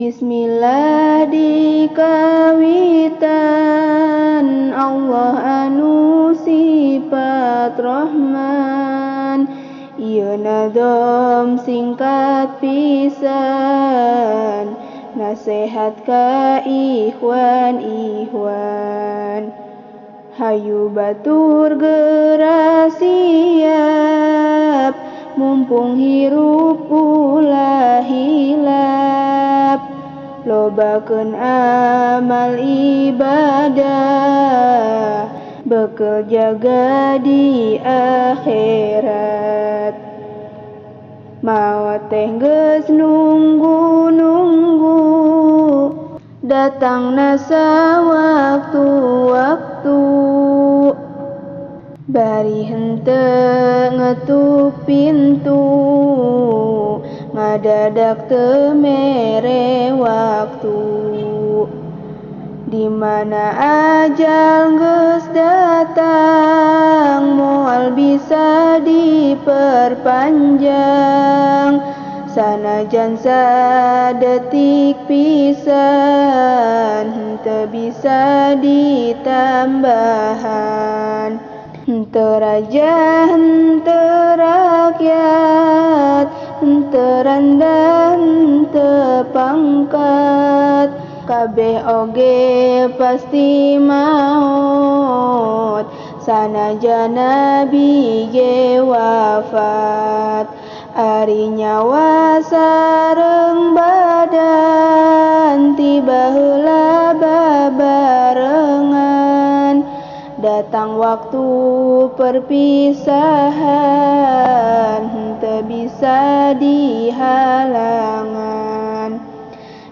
Bismillah dikawitan Allah anu sifat Rahman. Ieu nadom singkat pisan, nasehat ka ikhwan-ikhwan. Hayu batur geura siap, mumpung hirup ulah hilap. Lobakeun amal ibadah, bekel jaga di akhirat. Maot teh geus nunggu-nunggu, datangna sawaktu-waktu. Bari henteu ngetuk pintu, ngadadak teu mere waktu. Di mana ajal geus datang, moal bisa diperpanjang. Sanajan sadetik pisan, henteu bisa ditambahan. Henteu raja, henteu rakyat, henteu randa, henteu pangkat. Kabeh oge pasti maot, sanajan nabi ge wafat. Ari nyawa sareng badan, tiba heula babarengan. Datang waktu perpisahan, henteu bisa dihalangan.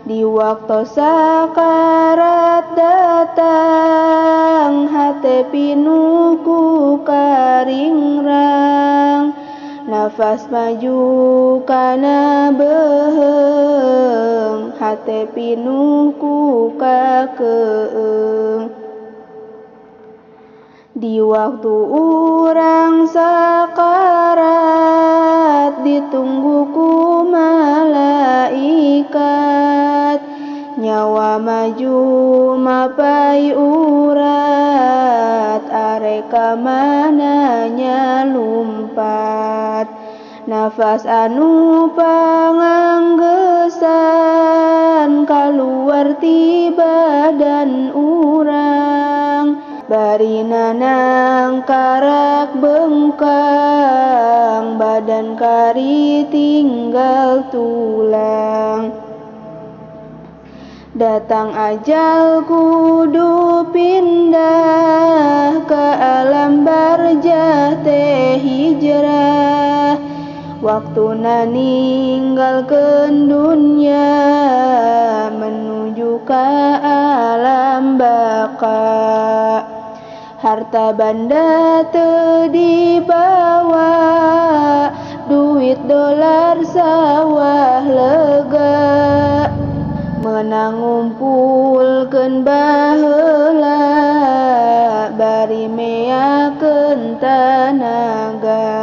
Di waktu sakarat datang, hate pinuh ku karingrang. Nafas maju kana beuheung, hate pinuh ku kakeung. Di waktu urang sakarat, ditunggu ku malaikat. Nyawa maju mapai urat, arek ka mana nya lumpat. Nafas anu panganggeusan, kaluar ti badan urang. Bari nanang karak bengkang, badan kari tinggal tulang. Datang ajal kudu pindah, ke alam barjah teh hijrah. Waktuna ninggalkeun dunya, menuju ka alam baka. Harta banda teu dibawa, duit dolar sawah lega. Meunang ngumpulkeun baheula, bari meakeun tanaga.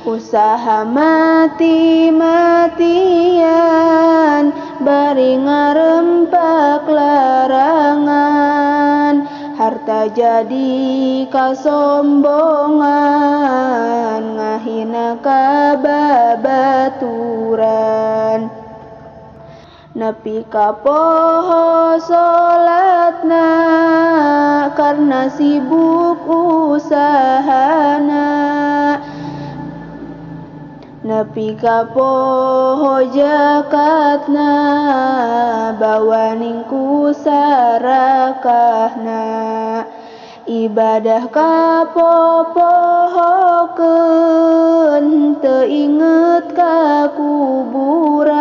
Usaha mati-matian, bari ngarempak larangan. Harta jadi kasombongan, ngahina ka babaturan. Nepi ka poho salatna, karna sibuk usahana. Nepi ka poho jakatna, bawaning ku sarakahna. Ibadah ka popohokeun, teu inget ka kuburan.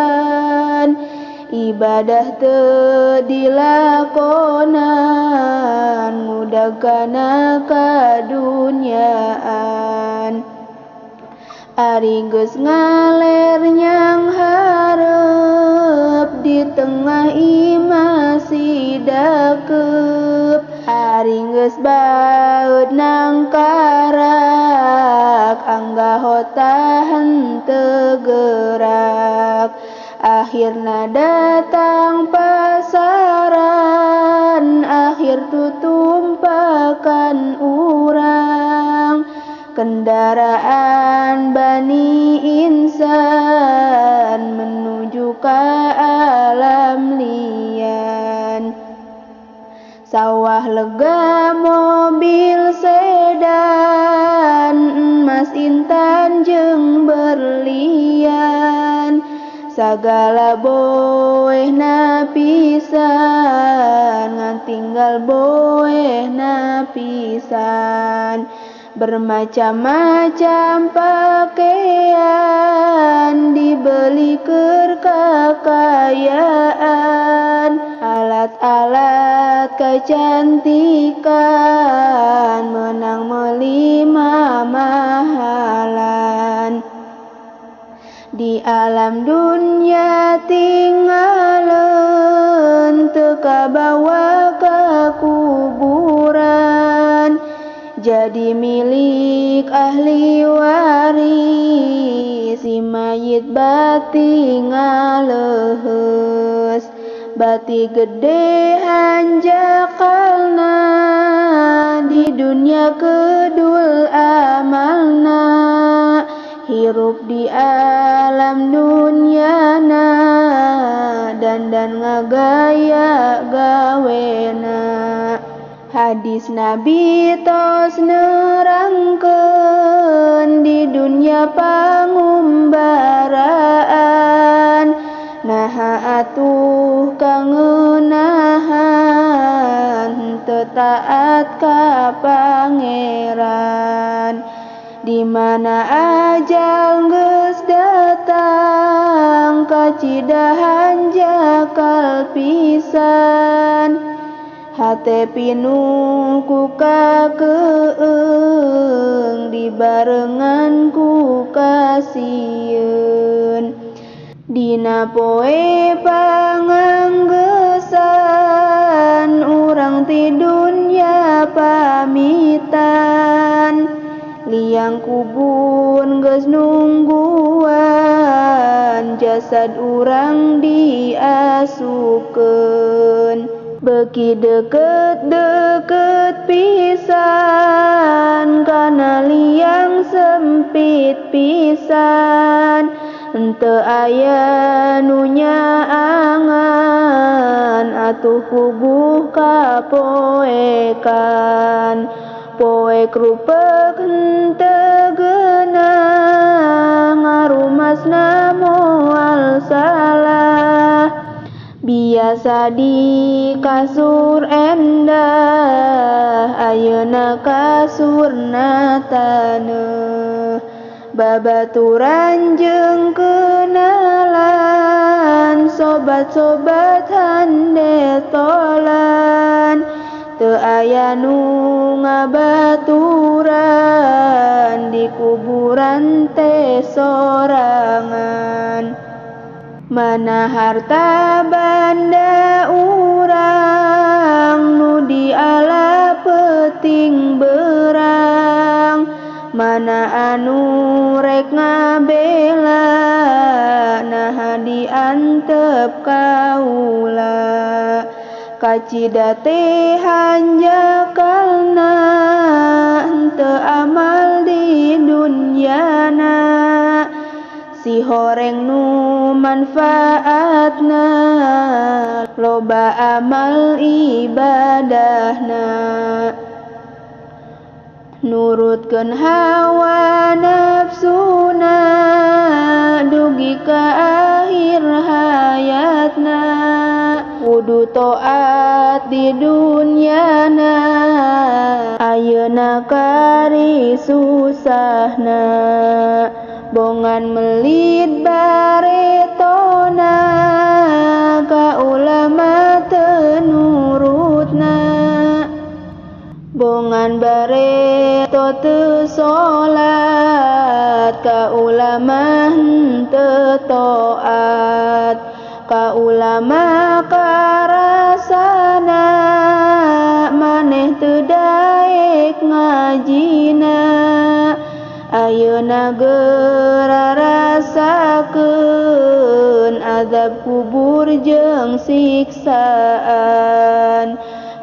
Ibadah teu dilakonan, ngudag kana kadunyaan. Ari geus ngaler nyang hareup, di tengah imah si dakeup. Ari geus baeud nangkarak, anggahota henteu gerak. Akhir Akhirna datang pasaran, akhir tutumpakan urang. Kendaraan bani insan menuju ke alam lian. Sawah lega, mobil sedan, emas intan jeung berlian. Sagala boehna pisan, ngan tinggal boehna pisan. Bermacam-macam pakaian dibeli keur kakayaan. Alat-alat kecantikan menang meuli mamahalan. Di alam dunia tinggalin, teu kabawa ka kuburan. Jadi milik ahli waris, si mayit bati ngaleheus. Bati gede hanjakalna, di dunia kedul amalna. Hirup di alam dunyana, dandan ngagaya gawena. Hadis Nabi tos nerangkeun, di dunia pangumbaraan. Naha atuh kangeunahan, teu taat ka Pangeran. Di mana ajal geus datang, kacidahan jakal pisan. Hate pinuh ku kakeung, dibarengan ku kasieun. Dina poe panganggesan, urang ti dunya pamitan. Liang kubur geus nungguan, jasad urang diasupkeun. Beuki deket-deket pisan, kana liang sempit pisan. Henteu aya nu nyaangan, atuh puguh kapoekan. Poek rupek henteu geunah, ngarumasna moal salah. Biasa di kasur endah, ayeuna kasurna taneuh. Babaturan jeung kenalan, sobat-sobat handetolan. Teu aya nu ngabaturan, di kuburan teh sorangan. Mana harta banda urang, nu diala peuting berang. Mana anu rek ngabela, naha diantep kaula. Kacida teh hanjakalna, henteu amal di dunyana. Si horeng nu manfaatna, loba amal ibadahna. Nurutkeun hawa nafsuna, dugi ka akhir hayatna. Kudu taat di dunyana, ayeuna kari susahna. Bongan melit baretona, ka ulama teu nurutna. Bongan bareto teu salat, ka ulama henteu taat. Ka ulama karasana, maneh teu daek ngajina. Ayeuna geura rasakeun azab Azab kubur jeung siksaan.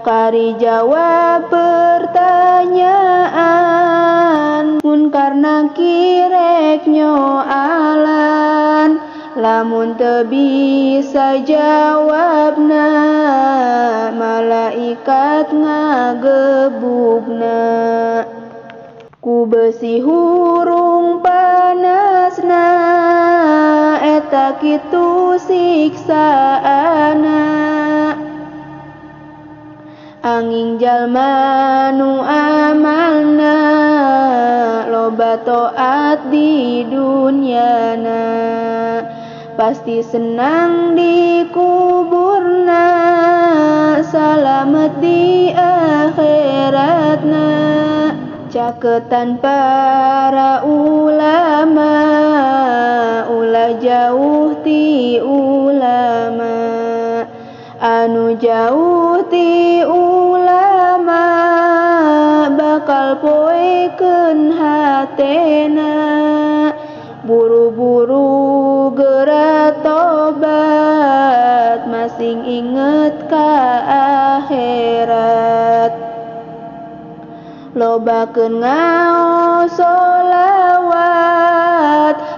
Kari jawab pertanyaan, munkar nakir rek nyoalan. Lamun teu bisa jawabna, malaikat ngagebugna. Ku besi hurung panasna, eta kitu siksaana. Angin jalma nu amalna loba taat di dunyana, pasti senang di kuburna, salamet di akhiratna. Caketan para ulama, ulah jauh ti ulama. Anu jauh ti ulama bakal poekeun hatena. Buru-buru geura tobat, masing inget ka akhirat. Lobakeun ngaos sholawat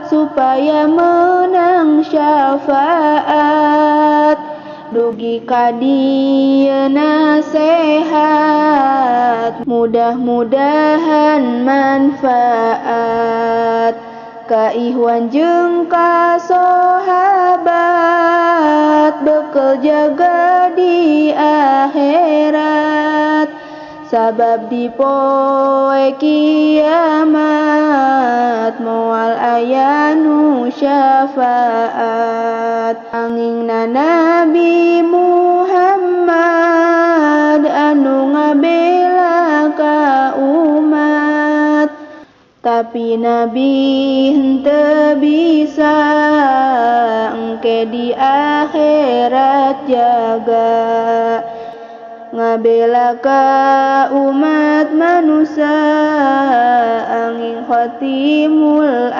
supaya menang syafaat. Dugi ka dieu nasehat, mudah-mudahan manfaat. Ka ihwan jeung ka sahabat, bekel jaga di akhirat. Sabab di poe kiamat moal aya nu syafaat. Angingna Nabi Muhammad anu ngabela ka umat, tapi Nabi henteu bisa engke di akhirat jaga. Ngabela ka umat manusia, angin khotimul